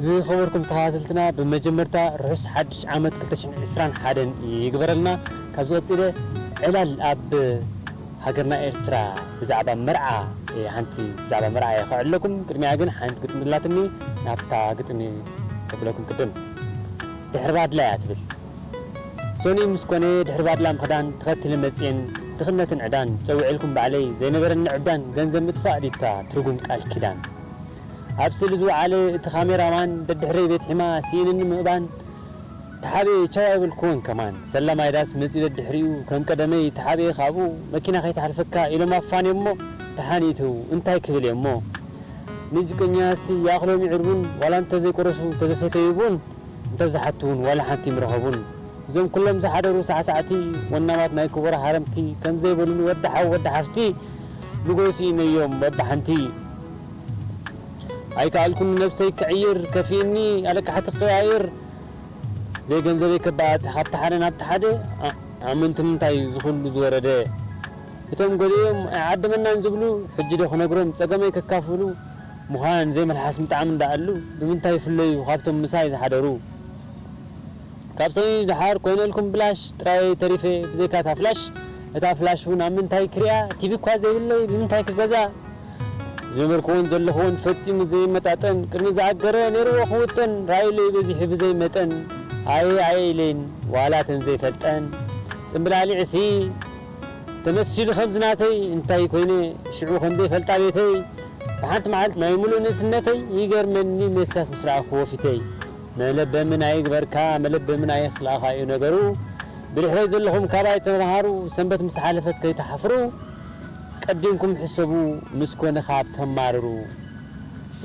ዝኸበርኩም ተኸታተልትና፣ ብመጀመርታ ርሑስ ሓድሽ ዓመት ክልተ ሽሕን ዕስራን ሓደን ይግበረልና። ካብዚ ቀጺለ ዕላል ኣብ ሃገርና ኤርትራ ብዛዕባ መርዓ፣ እ፣ ሓንቲ ብዛዕባ መርዓ እየ ከዕልለኩም። ቅድሚያ ግን ሓንቲ ግጥሚ ኣላትኒ፣ ናብታ ግጥሚ ከብለኩም ቅድም። ድሕሪ ባድላ እያ ትብል። ሶኒ ምስ ኮነ ድሕሪ ባድላ ምኽዳን ተኸቲለ መጽየን፣ ድኽነትን ዕዳን ጸዊዕልኩም ባዕለይ፣ ዘይነበረኒ ዕብዳን፣ ገንዘብ ምጥፋእ ዲታ ትርጉም ቃል ኪዳን። ኣብ ስእሊ ዝወዓለ እቲ ካሜራማን ደድሕረይ ቤት ሒማ ስኢንኒ ምእባን፣ ተሓብኤ ቻው ኣይበልክዎን ከማን። ሰላማይ ዳስ መጺኡ ደድሕሪኡ ከም ቀደመይ ተሓብኤ ካብኡ፣ መኪና ከይትሓልፈካ ኢሎም ኣፋንዮሞ ተሓኒቱ እንታይ ክብል እየ እሞ። ሙዚቀኛሲ ይኣኽሎም ይዕርቡን ዋላ እንተዘይቆረሱ ተዘሰተዩ ቡን እንተዝሓቱ እውን ዋላ ሓንቲ ምረኸቡን። እዞም ኩሎም ዝሓደሩ ሳዕሳዕቲ ወናማት ናይ ክቡር ሃረምቲ ከምዘይበሉኒ ወዲ ሓው ወዲ ሓፍቲ ንጎስኢነዮም በብሓንቲ። ኣይከኣልኩን ነብሰይ ክዕይር ከፊእኒ ኣለቃሕቲ ክቀያይር ዘይገንዘበይ ከባጽሕ ካብቲ ሓደ ናብቲ ሓደ። ኣ-፣ ኣመንቲ ምንታይ እዩ ዝኹሉ ዝወረደ? እቶም ገሊኦም ኣይዓደመናን ዝብሉ ሕጂ ዶ ክነግሮም ጸገመይ ከካፍሉ ምዃን ዘይመልሓስ ምጥዓም እንዳኣሉ ብምንታይ ይፍለዩ ካብቶም ምሳይ ዝሓደሩ? ካብ ሰኒ ደሓር ኮይነልኩም ብላሽ ጥራይ ተሪፈ ብዘይካ እታ ፍላሽ። እታ ፍላሽ እውን ኣብ ምንታይ ክሪኣ? ቲቪ እኳ ዘይብለይ ብምንታይ ክገዛ? ዝነበርክዎን ዘለኽዎን ፈጺሙ ዘይመጣጠን፣ ቅድሚ ዝኣገረ ነይርዎ ክውጠን፣ ራእዩለይ በዚሑ ብዘይ መጠን። ኣየ ኣየ ኢለን ዋላ ተን ዘይፈልጠን። ጽምብላሊዕሲ ተመሲሉ ከምዚ ናተይ እንታይ ኮይነ ሽዑ ከም ዘይፈልጣ ቤተይ። ብሓንቲ መዓልቲ ናይ ሙሉእ ንእስነተይ ይገርመኒ መሳስ ምስ ረኣኽዎ ፊተይ። መለበምን ኣይግበርካ መለበምን ኣይኽልኣኻ እዩ ነገሩ። ብድሕረይ ዘለኹም ካባይ ተምሃሩ፣ ሰንበት ምስ ሓለፈት ከይትሓፍሩ። ቀዲምኩም ሕሰቡ ምስ ኮነ ካብ ተማርሩ።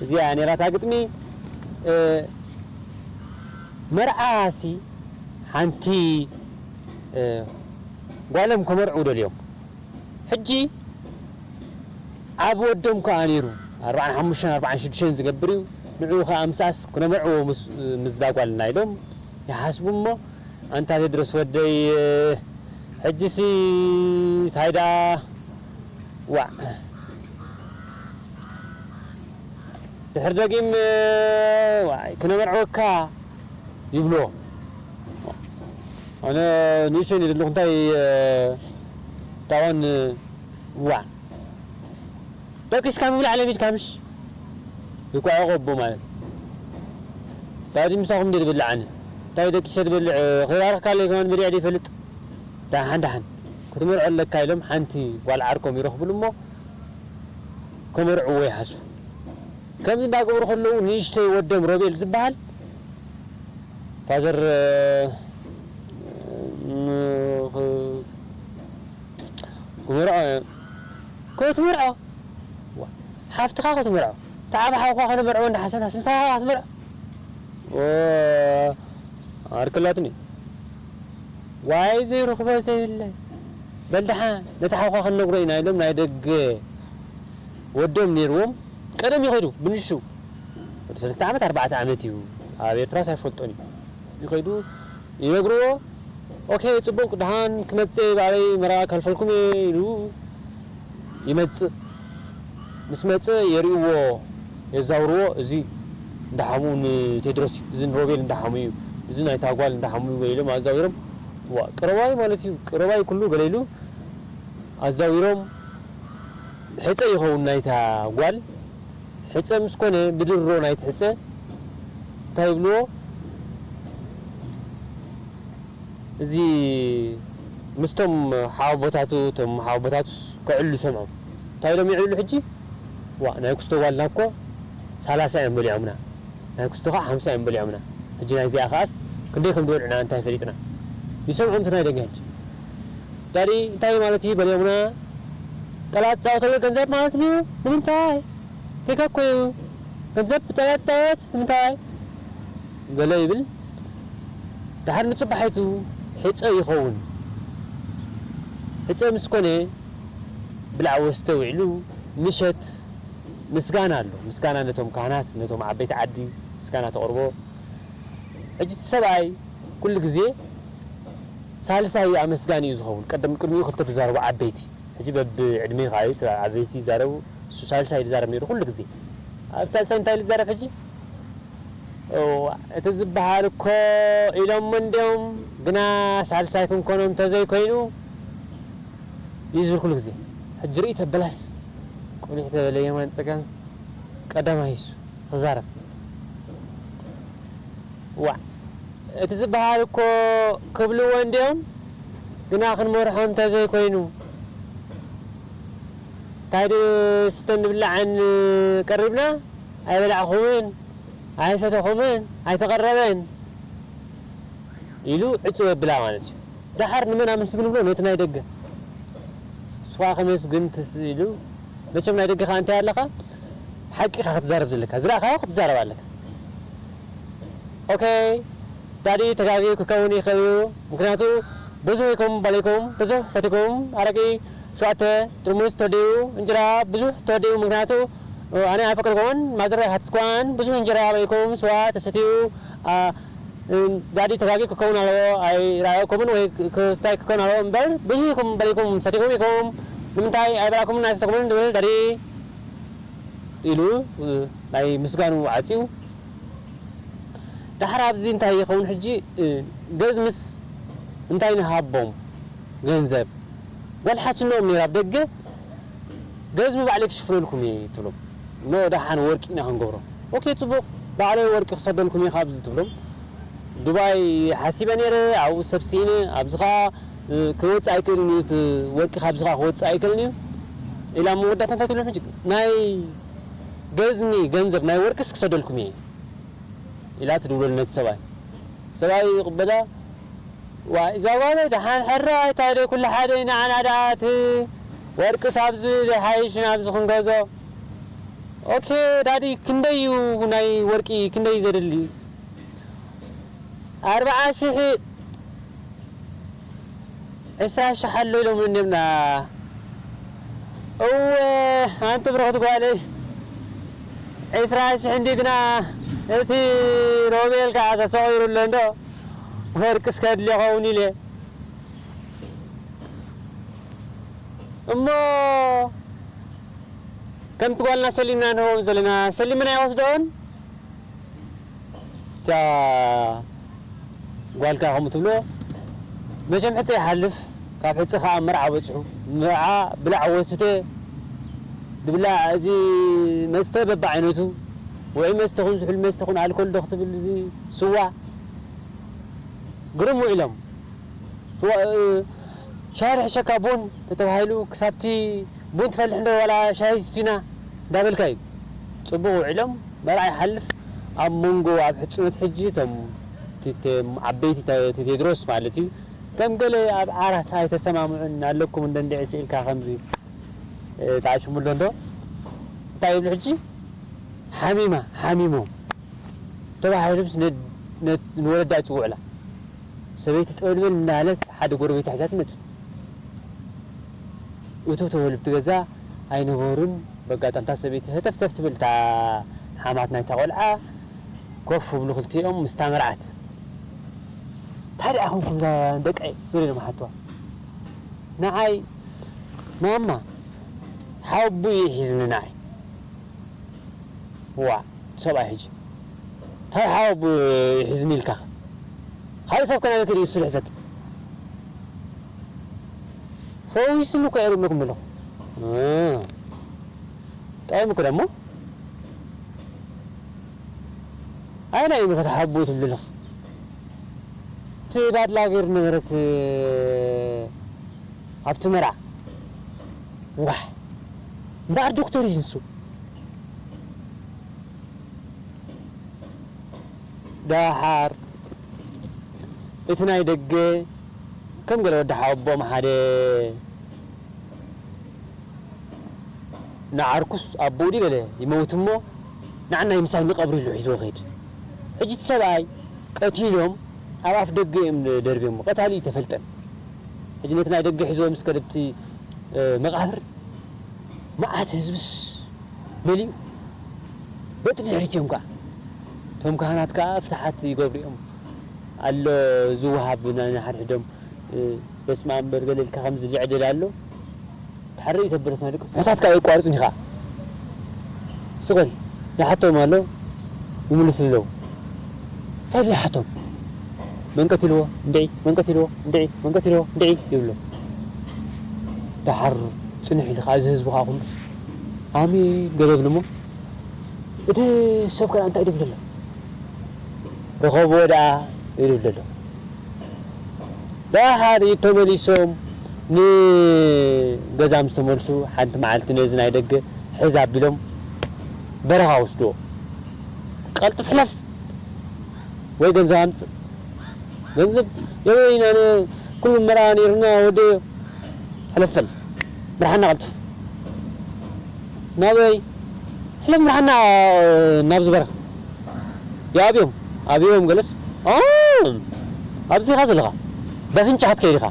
እዚኣ ነይራታ ግጥሚ። እ፣ መርዓሲ ሓንቲ፣ እ፣ ጓሎም ከመርዕዉ ደልዮም። ሕጂ ዓቢ ወዶም ከኣ ነይሩ፣ ኣርብዓን ሓሙሽተን ኣርብዓን ሽዱሽተን ዝገብር እዩ። ንዕኡ ከኣ ምሳስ ክነመርዕዎ ምስ፣ ምስዛ ጓልና ኢሎም ይሓስቡ እሞ፣ ኣንታ ቴድሮስ ወደይ፣ ሕጂሲ ታይ ደኣ፣ ዋዕ፣ ድሕሪ ደጊም፣ ዋይ፣ ክነመርዕወካ ይብልዎ። ኣነ ንእሽተይ ዘለኹ እንታይ፣ እ፣ ታዋን፣ እ፣ ዋ። ደቂስካ ምብላዕ ለሚድካ ምሽ? ይኳ ቆቦ ማለት። ታዲ ምሳኹም እንደ ትብልዓኒ። እንታይ ደቂሰ ትበልዕ፣ እ፣ ኺራርኽካ ኣለይ ከማን በሊዐ ዘይፈልጥ። ደሓን ደሓን። ክትመርዖ ኣለካ ኢሎም ሓንቲ ጓል ዓርኮም ይረኽብሉ እሞ፣ ከመርዕዎ ይሓስቡ። ከምዚ እንዳገበሩ ከለዉ ንእሽተይ ወዶም ሮቤል ዝበሃል ፋዘር፣ እ፣ ን-፣ ኽ-፣ ክመርዖ፣ ክትመርዖ? ዋ፣ ሓፍትኻ ክትመርዖ? ተዓብ ሓውኻ ከነመርዕዎ እንዳሓሰብናስ ምሳኻ ክትመርዖ? ኦ፣ ኣርክላትኒ። ዋይ ዘይረኽቦ ዘይብለ። በል ደሓን ነቲ ሓውኻ ክንነግሮ ኢና ኢሎም ናይ ደገ ወዶም ነይርዎም። ቀደም ይኸዱ ብንሹ። ወዲ ሰለስተ ዓመት፣ ኣርባዕተ ዓመት እዩ። ኣብ ኤርትራስ ኣይፈልጦን እዩ። ይኸዱ ይነግርዎ። ኦኬ፣ ጽቡቕ፣ ደሓን ክመጽእ ባዕለይ መርዓ ከልፈልኩም እየ ኢሉ ይመጽእ። ምስ መጸ የርእይዎ፣ የዛውርዎ። እዚ እንዳሓሙ ንቴድሮስ እዩ፣ እዚ ንሮቤል እንዳሓሙ እዩ፣ እዚ ናይታ ጓል እንዳሓሙ እዩ ኢሎም ኣዛዊሮም። ዋ፣ ቀረባይ ማለት እዩ፣ ቀረባይ ኩሉ ገለ ኢሉ ኣዛዊሮም። ሕጸ ይኸውን ናይታ ጓል። ሕጸ ምስ ኮነ ብድሮ ናይቲ ሕጸ እንታይ ይብልዎ? እዚ ምስቶም ሓወቦታቱ፣ እቶም ሓወቦታቱስ ከዕሉ ሰምዖም። እንታይ ኢሎም የዕልሉ ሕጂ? ዋ፣ ናይ ኩስቶ ጓልና እኮ ሰላሳ እዮም በሊዖምና። ናይ ኩስቶ ኸዓ ሓምሳ እዮም በሊዖምና። ሕጂ ናይዚኣ ኸዓስ ክንደይ ከም ዝበልዑና እንታይ ፈሊጥና? ይሰምዖም እቲ ናይ ደገ ሕጂ። ዳዲ እንታይ ማለት እዩ በሊዖምና? ጠላት ጻወተሉ ገንዘብ ማለት እዩ። ንምንታይ? ጌጋ እኮ እዩ። ገንዘብ ብጠባይ ትጻወት ንምንታይ? ገለ ይብል። ደሓር ንጽባሒቱ ሕጸ ይኸውን። ሕጸ ምስ ኮነ ብላዕ ወስተ ውዒሉ ምሸት ምስጋና ኣሎ። ምስጋና ነቶም ካህናት፣ ነቶም ዓበይቲ ዓዲ ምስጋና ተቕርቦ። ሕጂ እቲ ሰብኣይ ኩሉ ግዜ ሳልሳይ ኣመስጋኒ እዩ ዝኸውን። ቀደም ቅድሚኡ ክልተ ተዛረቡ ዓበይቲ። ሕጂ በብዕድሜ ከኣ እዩ፣ እቲ ዓበይቲ ይዛረቡ፣ እሱ ሳልሳይ ይዛረብ ነይሩ ኩሉ ግዜ። ኣብ ሳልሳይ እንታይ ይዛረብ ሕጂ? እዋ፣ እቲ ዝበሃል እኮ ኢሎሞ እንድዮም፣ ግና ሳልሳይ ክንኮኖ እንተዘይኮይኑ እዩ ዝብል ኩሉ ግዜ። ሕጂ ርእይ ተበላስ፣ ቁሊሕ ተበለ የማን ጸጋም ቀዳማይ እሱ ክዛረብ። ዋዕ፣ እቲ ዝበሃል እኮ ክብልዎ እንድዮም፣ ግና ክንመርሖ እንተዘይኮይኑ፣ እንታይ ድ-፣ ስተን ንብላዕን ቀሪብና፣ ኣይበላዕኹምን፣ ኣይሰተኹምን፣ ኣይተቐረበን ኢሉ ዕጹ የብላ ማለት እዩ። ደሓር ንመን ኣመስግን ብሎ? ነቲ ናይ ደገ። ንሱ ከኣ ከመስግን ትስ ኢሉ። መቸም ናይ ደገኻ እንታይ ኣለኻ? ሓቂ ኢኻ ክትዛረብ ዘለካ። ዝረኣኻዮ ክትዛረብ ኣለካ። ኦኬ፣ ዳዲ ተጋግዩ ክከውን ይኽእል እዩ። ምኽንያቱ ብዙሕ ኢኹም በሊዕኩም፣ ብዙሕ ሰቲኩም፣ ኣረቂ ሸውዓተ ጥርሙዝ ተወዲኡ፣ እንጀራ ብዙሕ ተወዲኡ። ምኽንያቱ ኣነ ኣይፈቀድኩዎን፣ ማዘር ኣይሓተትኩዋን። ብዙሕ እንጀራ በሊዕኩም፣ ስዋ ተሰትዩ፣ ኣ፣ ዳዲ ተጋግዩ ክከውን ኣለዎ፣ ኣይረኣየኩምን ወይ ክስታይ ክከውን ኣለዎ እምበር፣ ብዙሕ ኢኹም በሊዕኩም፣ ሰቲኹም ኢኹም፣ ንምንታይ ኣይበላዕኩምን ኣይሰተኹምን ዝብል ዳዲ ኢሉ፣ እ፣ ናይ ምስጋኑ ዓጽዩ። ደሓር ኣብዚ እንታይ ይኸውን ሕጂ? እ፣ ገዝምስ እንታይ ንሃቦም? ገንዘብ። ጓል ሓትኖም ነይራ ኣብ ደገ፣ ገዝሚ ባዕለይ ክሽፍነልኩም እየ ትብሎም። ኖ፣ ደሓን ወርቂ ኢና ክንገብሮ። ኦኬ፣ ጽቡቕ፣ ባዕለይ ወርቂ ክሰደልኩም እየ ካብዚ ትብሎም። ዱባይ ሓሲበ ነይረ፣ ኣብኡ ሰብ ስኢነ፣ ኣብዚ ኸኣ፣ እ፣ ክወጽእ ኣይክእልን እዩ፣ እቲ ወርቂ ካብዚ ኸኣ ክወጽእ ኣይክእልን እዩ ኢላ መወዳእታ እንታይ ትብሎም ሕጂ? ናይ ገዝሚ ገንዘብ ናይ ወርቅስ ክሰደልኩም እየ ኢላ ትድውለሉ ነቲ ሰብኣይ። ሰብኣይ ይቕበላ። ዋይ፣ እዛ ጓለይ ደሓን ሕራይ፣ እንታይ ደይ ኩሉ ሓደ እዩ፣ ንዓና ደኣ እቲ ወርቅስ ኣብዚ ዘይሓይሽ ናብዚ ክንገዞ። ኦኬ፣ ዳዲ፣ ክንደይ እዩ ናይ ወርቂ፣ ክንደይ እዩ ዘድሊ? ኣርብዓ ሽሕ። ዕስራ ሽሕ ኣሎ ኢሎም እንዲምና። እወ፣ ኣንቲ ብርኽቲ ጓለይ፣ ዕስራ ሽሕ እንዲ ግና እቲ ሮቤል ከዓ ተሰቒሩ ኣሎ እንዶ፣ ወርቂ እስከ ኣድልዮ ኸውን ኢለ። እሞ ከምቲ ጓልና ሸሊምና ንህቦም ዘለና፣ ሸሊምና ኣይወስድኦን? እታ ጓልካ ከምኡ ትብሎ፣ መቸም ሕጸ ይሓልፍ፣ ካብ ሕጸ ከኣ መርዓ በጽሑ። መርዓ ብላዕ ወስተ፣ ድብላዕ እዚ መስተ በብዓይነቱ፣ ውዑይ መስተ ኹን፣ ዝሑል መስተ ኹን፣ ኣልኮል ዶ ክትብል፣ እዚ ስዋ፣ ግርም ውዒሎም። ስዋ፣ እ፣ ሻሂ ርሕሸካ ቡን ተተባሂሉ፣ ክሳብቲ ቡን ትፈልሕ እንዶ ዋላ ሻሂ ስቲና እንዳበልካ እዩ። ጽቡቕ ውዒሎም፣ መርዓ ይሓልፍ። ኣብ መንጎ፣ ኣብ ሕጽኖት ሕጂ እቶም ቲ-፣ ቴ-፣ ዓበይቲ ተ-፣ ቴ-፣ ቴድሮስ ማለት እዩ፣ ከም ገለ ኣብ ዓራት ኣይተሰማምዑን ኣለኩም እንደ እንድዒ ስኢልካ ከምዚ፣ እ፣ ተዓሽሙ ኣሎ እንዶ? እንታይ ይብሉ ሕጂ? ሓሚማ፣ ሓሚሞም ተባሂሉ ምስ ነ-፣ ነ-፣ ንወለዳ ይጽውዕላ። ሰበይቲ ጠወል በል እናበለት ሓደ ጎረቤታ ሒዛ ትመጽእ። እቱ ተወልብቲ ገዛ ኣይነበሩን። በጋጣምታ ሰበይቲ ህተፍተፍ ትብል፣ እታ ሓማት ናይታ ቆልዓ። ኮፍ ብሉ ክልቲኦም ምስታ መርዓት። "እንታይ ደኣ ኹንኩም እዛ ደቀይ?" ገለ ኢሎም ሓትዋ። ንዓይ፣ "ማማ፣ ሓወቦይ እዩ ሒዝኒ ንዓይ።" ዋ፣ ሰብኣይ ሕጂ። "እንታይ ሓወቦ ይሕዝኒ ኢልካ? ካልእ ሰብ ከ ናበይ ከይዱ እሱ ዝሕዘኪ?" ፈዊስኒ እኮ እየ ዝብለኩም ዘለኹ። እ፣ ጠቒሙ እኮ ደሞ። ኣየናይ እዩ መኸተ ሓወቦ ትብሉ ኣለኹ? እቲ ባድላ ገይሩ ነበረት ኣብቲ መርዓ። ዋሕ። እምበኣር ዶክተር እዩ ንሱ። ደሓር እቲ ናይ ደገ ከም ገለ ወዲ ሓወቦኦም ሓደ ንዓርኩስ ኣቦኡ ድዩ ገለ ይመውት እሞ ንዓናይ ምሳይ ንቐብሩ ኢሉ ሒዝዎ ከይድ። ሕጂ እቲ ሰብኣይ ቀቲሎም ኣብ ኣፍ ደገ እዮም ደርብዮሞ። ቀታሊ እዩ ተፈልጠን። ሕጂ ነቲ ናይ ደገ ሒዝዎ ምስ ከደብቲ መቓብር መዓት ህዝብስ መሊኡ። በቲ ድሕሪት እዮም ከዓ እቶም ካህናት ከዓ ፍትሓት ይገብሩ እዮም። ኣሎ ዝወሃብ ናይ ንሓድሕዶም በስመ ኣብ በል ገለ ኢልካ ከምዚ ዝዕደል ኣሎ። ተሓረዩ ተበለትና ደቂ ሕታት ከዓ የቋርጹን ኢኻ። ስቕ በል ይሓቶም ኣሎ ይምልሱ ኣለዉ። እንታይ ድዩ ይሓቶም? መንቀት ኢልዎ እንድዒ መንቀት ኢልዎ እንድዒ መንቀት ኢልዎ እንድዒ ይብሎ። ደሓር ጽንሕ ኢሉ ከዓ እዚ ህዝቢ ከዓ ኩሉ ኣሜን ገለ ይብል እሞ እቲ ሰብ ከኣ እንታይ ድብል ኣሎ? ርኸብዎ ደኣ ይብል ዘሎ። ደሓር ተመሊሶም ንገዛ ምስ ተመልሱ ሓንቲ መዓልቲ ነዚ ናይ ደገ ሕዝ ኣቢሎም በረኻ ወስድዎ። ቀልጥፍ ሕለፍ ወይ ገንዘብ ኣምጽእ። ገንዘብ የበይን ኣነ ኩሉ መርኣ ነይሩና ወደ ሕለፈል ምርሓና ቀልጥፍ ናበይ ሕለፍ ምርሓና ናብ ዝበረኻ የኣብዮም ኣብዮም ገለስ ኣብዚ ኢኻ ዘለኻ በፍንጫ ክትከይድ ኢኻ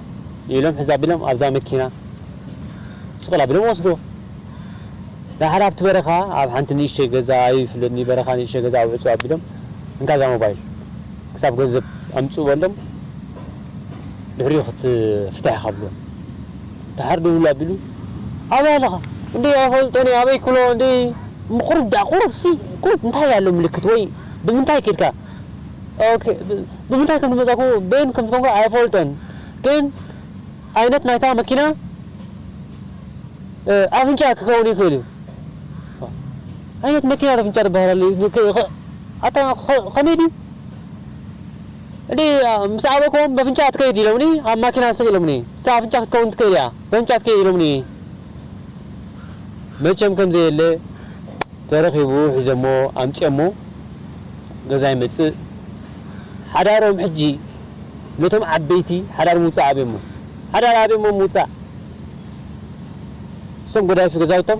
ኢሎም ሕዝ ኣቢሎም ኣብዛ መኪና ስቕል ኣቢሎም ወስድዎ። ደሓር ኣብቲ በረኻ ኣብ ሓንቲ ንእሽተይ ገዛ ኣይፍለጥኒ በረኻ ንእሽተይ ገዛ ኣብ ዕፁ ኣቢሎም እንካ እዛ ሞባይል ክሳብ ገንዘብ ኣምፅኡ በሎም ድሕሪኡ ክትፍታሕ ኢኻ ብልዎም። ደሓር ደውሉ ኣቢሉ ኣበይ ኣለኻ እንዲ ኣይፈልጦን እየ ኣበይ ክብሎ እንዲ ቁሩብ ዳ ቁሩብ ሲ ቁሩብ እንታይ ኣሎ ምልክት ወይ ብምንታይ ከድካ ኦኬ ብምንታይ ከም ዝመፃኩ በይን ከም ዝኾንኩ ኣይፈልጦን ግን ዓይነት ናይታ መኪና ኣፍንጫ ክኸውን ይኽእል እዩ። ዓይነት መኪና ኣፍንጫ ትበሃል ኣለ ኣታ ከመይ ድዩ? እንዲ ምስ ኣበኩም በፍንጫ ትከይድ ኢሎምኒ ኣብ ማኪና ስቕ ኢሎምኒ ስታ ኣፍንጫ ክትከውን ትክእል እያ በፍንጫ ትከይድ ኢሎምኒ መቸም ከም ዘየለ ተረኺቡ ሒዘሞ ኣምፅኦሞ ገዛ ይመፅእ ሓዳሮም ሕጂ ነቶም ዓበይቲ ሓዳር ምውፃእ ኣብዮሞ ሓዳር ኣብዮሞ ምውፃእ እሶም ጎዳይፊ ገዛውቶም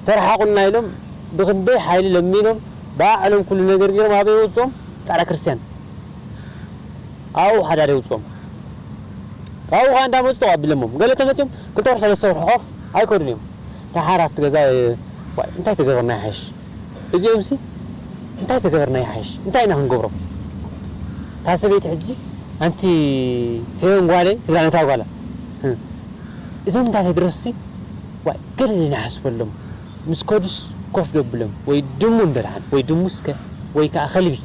ተረሓቑልና ኢሎም ብክንደይ ሓይሊ ለሚኖም ባዕሎም ኩሉ ነገር ገይሮም ኣበይ ወፅኦም ፃዕዳ ክርስትያን ኣብኡ ሓዳር የውፅኦም ካብኡ ከዓ እንዳመፁ ተቐቢሎሞም ገለ ተመፅኦም ክልተ ወርሒ ሰለስተ ወርሒ ኮፍ ኣይከዱን እዮም ደሓር ኣብቲ ገዛ እንታይ ተገበርና ይሓይሽ እዚኦም ሲ እንታይ ተገበርና ይሓይሽ እንታይ ኢና ክንገብሮም እታ ሰበይቲ ሕጂ ኣንቲ ፌዮን ጓለይ ትብላ ነታ ጓላ እዞም እንታይ ተድረስሲ ዋይ ገለ ንሓስበሎም ምስ ከዱስ ኮፍ ደብሎም ወይ ድሙ እንደርሓን ወይ ድሙ እስከ ወይ ከዓ ከልቢ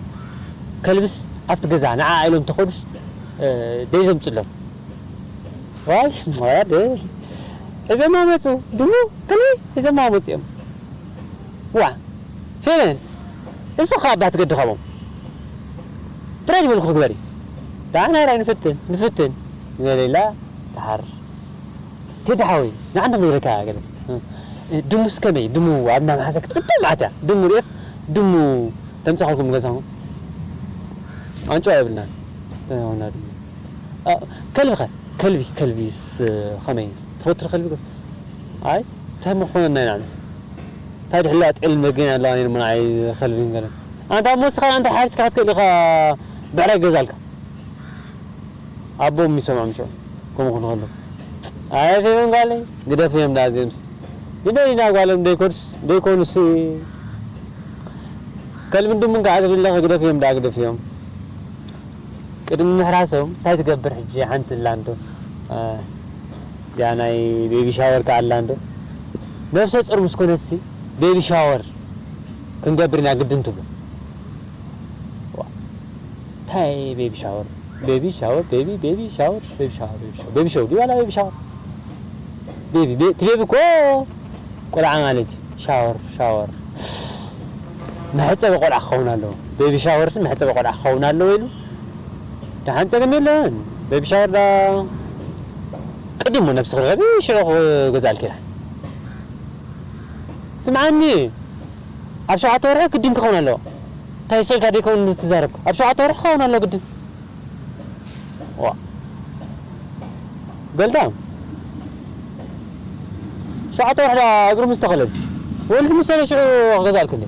ከልብስ ኣብቲ ገዛ ንዓ ኢሎም ተኸዱስ ደይ ዘምፅሎም ዋይ ወደ እዞም ኣመፁ ድሙ ከልቢ እዞም ኣመፁ እዮም ዋ ፌመን እሱ ከዓ ኣባት ገድኸቦም ጥራይ ዝበልኩ ክግበሪ ዳዕና ራይ ንፍትን ንፍትን ዝበለላ ተሓር ቴዲ ሓወይ ንዓንተ ክነግረካ ገለ ድሙስ ከመይ ድሙ ኣብ እንዳ መሓዛ ክትፍቶ ማለት እያ ድሙ ርኤስ ድሙ ተምፃኸልኩም ንገዛኹም ኣንጭዋ የብልናን ና ድሙ ከልቢ ኸ ከልቢ ከልቢስ ከመይ ትፈቱ ከልቢ ኣይ እንታይ መኾነና ኢና እንታይ ድሕላ ጤል መገን ኣለዋ ኔን ምንዓይ ከልቢ ገለ ኣንታ ሞስኻ ኣንታ ሓሪስካ ክትክእል ኢኻ ብዕራይ ገዛልካ ኣቦ የሚሰማም ሽዑ ከምኡ ክልኸሉ ኣይ ፌመን ጓለይ ግደፍዮም ዳ እዚኦምስ ግደይ ኢና ጓሎም ደይኮኑስ ደይኮኑስ ከልብን ድሙን ከዓ ትብለኸ ግደፍዮም ዳ ግደፍዮም ቅድሚ ምሕራሶም እንታይ ትገብር ሕጂ ሓንቲ ላንዶ እዚኣ ናይ ቤቢ ሻወር ከዓ ኣላንዶ ነብሰ ፁር ምስ ኮነትሲ ቤቢ ሻወር ክንገብር ኢና ግድን ትብሎ እንታይ ቤቢ ሻወር ቤቢ ሻወር ቤቢ ቤቢ ሻወር ቤቢ ሻወር ቤቢ ሻወር ቤቢ ሻወር ድዩ ዋላ ቤቢ ሻወር ቤቢ ቤ- እቲ ቤቢ እኮ ቆልዓ ማለት እዩ ሻወር ሻወር መሕፀቢ ቆልዓ ክኸውን ኣለዎ ቤቢ ሻወር ስ መሕፀቢ ቆልዓ ክኸውን ኣለዎ ኢሉ ደሓን ፀገም የለን ቤቢ ሻወር ዳ ቅድሞ ነብሲ ክረኸቢ ሽዑ ክገዛልኪ ስምዓኒ ኣብ ሸውዓተ ወርሒ ግድን ክኸውን ኣለዎ እንታይ ሰልካ ደይከውን ትዛረብ ኣብ ሸውዓተ ወርሒ ክኸውን ኣለዎ ግድን ገልዳ ሸውዓተ ወርሒ እግሩ ምስ ተኸለል ወልድ ምስ ሰለ ሽዑ ክገዛልክ እንዴ